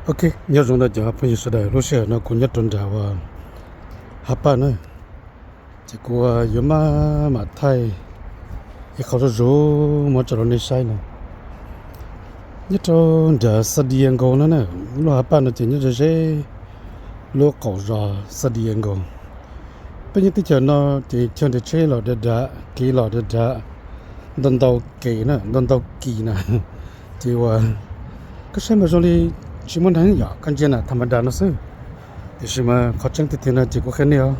Ok, nyob zoo ntau cov phooj ywg sawv daws, lub sij hawm no kuv nyob rau nram uas Hav Paj na, ces kuv yuav maj mam thaij ib qho zuj zus muab tso rau nej saib no. Nyob rau nram San Diego no na, lub Hav Paj no ces nyob ze ze lub qaum zos San Diego. Peb nyob teb chaws no ces chaw nres tsheb los dav dav, kev los dav dav, ntau ntau kev na, ntau ntau kis na. Ces uas koj saib mas zoo li tsis muaj neeg yom, koj ntsia na tham ma das no xwb. Tiam sis mas qhov tseeb tiag tiag no ces kuv qhia nej os,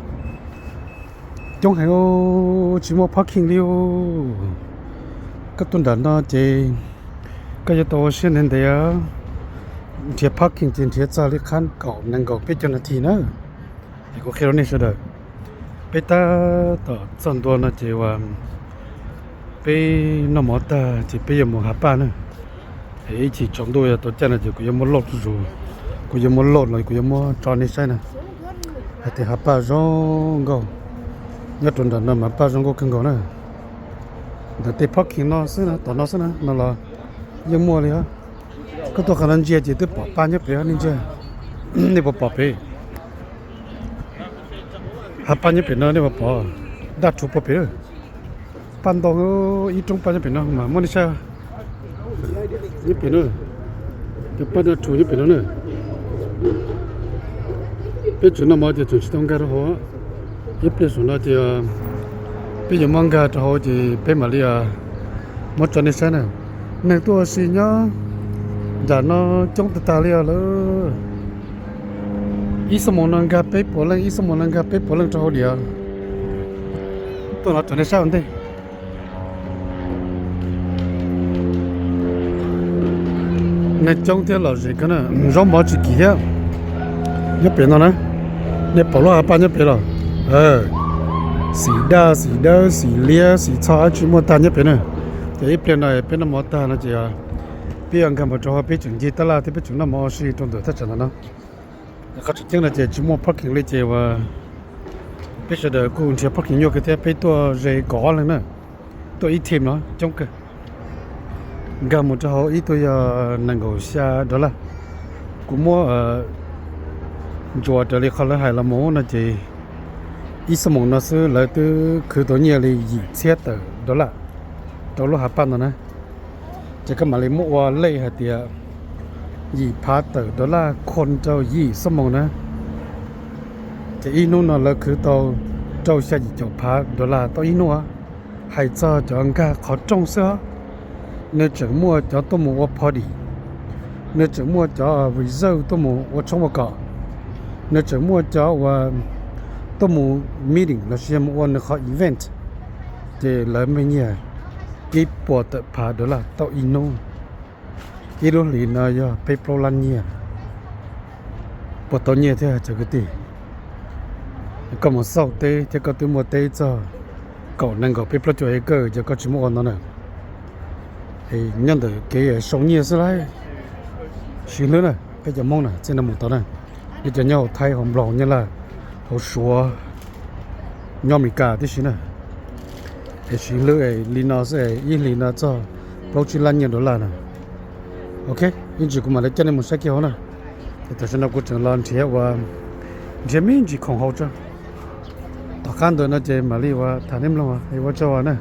coob heev, tsis muaj parking li. Koj tuaj nram no ces koj yuav tau ua siab ntev ntev, nrhiav parking ces nrhiav txog li qhab kaum nees nkaum peb caug nas this na. Es kuv qhia rau nej sawv daws, peb tab tom txog ntua no ces uas peb noj mov tag ces peb yuav mus Hav Paj na. Es ib chim tsaus ntuj yog tau caij no ces kuv yuav muab load zuj zus, kuv yuav muab load los kuv yuav muab tso nej saib na. Hais tias Hav Paj zoo nkauj, nyob rau nram no mas Hav Paj zoo nkauj kawg nkaus na. Ntawm tej parking no xwb na, tom no xwb na, no los yeej muaj li os. Koj tuaj qhov no ntsia ces twb pom paj nyob pem, nej ntsia, nej puas pom pem? Hav Paj nyob pem no nej puas pom? Daj rhuv puag pem, paj ntau, ib roob paj nyob pem no mas muab nej saib. Nyob pem no, cov paj daj rhuv nyob pem no na. Peb tseem noj mov ces tseem tsis tau nkag rau hauv. Ib pliag saum no ces peb yuav muab nkag rau hauv ces peb mam li muab tso nej saib na. Neeg tuaj ua si nyob nram no coob tag tag li os lawm. Ib xuab moos no nkag peb puas leej, ib xuab moos no nkag peb puas leej rau hauv diam. Tuaj no rau nej saib ua ntej. Neeg coob thiab lom zem kawg na, zaub mov tsis kim thiab. Nyob pem no na, nej pom lub Hav Paj nyob pem los? Xim daj, xim dawb, xim liab, xim txho dab tsi muaj tag nyob pem na. Ces ib pliag no peb noj mov tag no ces peb yuav nkag mus rau hauv, peb tseem ncig tab laj thiab peb tseem noj mov ua si rau ntawm thaj tsam ntawm no. Qhov tseem ceeb no ces tsis muaj parking li ces uas peb sawv daws kuj nrhiav parking nyuaj kawg thiab, peb tuaj ze kaum ob leeg na, tuaj ib team no coob kawg. Nkag mus rau hauv ib tug yog nees nkaum xya dollar. Kuv muab ntsuas raws li qhov lawv hais los mus no ces ib xuab moos no xwb lawv twb khwv tau nyiaj li yim txhiab tawm dollar rau lub Hav Paj no na. Ces koj mam li muab ua lej hais tias yim phav tawm dollar khon rau yim xuab moos na, ces ib hnub no lawv khwv tau rau xya yim caum phav dollar tau ib hnub. Hais txog cov nkag qhov rooj xwb os, nws tseem muaj cov tuaj mus ua party, nws tseem muaj cov reserve tuaj mus ua tshoob ua kos, nws tseem muaj cov uas tuaj mus meeting lossis yog mus ua nws qhov event, ces lawv muaj nyiaj ib puas tawm phav dollar tau ib hnub. Ib lub hlis no yog peb plaub lab nyiaj. Puas tau nyiaj thiab cov kwv tij? Koj mus xauj teb thiab koj twb muaj teb txog kaum nees nkaum peb plaub caug acre ces koj tsis muab ua no na. Nyob ntawm kev sau nyiaj xwb lauj. Siv hlwb na, peb cov Hmoob na txij no mus tod na, nej cov nyob hauv Thaib, hauv Nplog, hauv Nyab Laj, hauv Suav, nyob Amelikas tib si na, es siv hlwb li no xwb ib hlis no txog plaub tsib lab nyiaj dollar na. Ok, ib ntsis kuv mam li coj nej mus saib kiag hauv na. Es tam sim no kuv tseem los nrhiav ua, nrhiav me ntsis khoom haus tso. Tom qab ntawd no ces mam li ua tham nej mloog, ua tsaug na.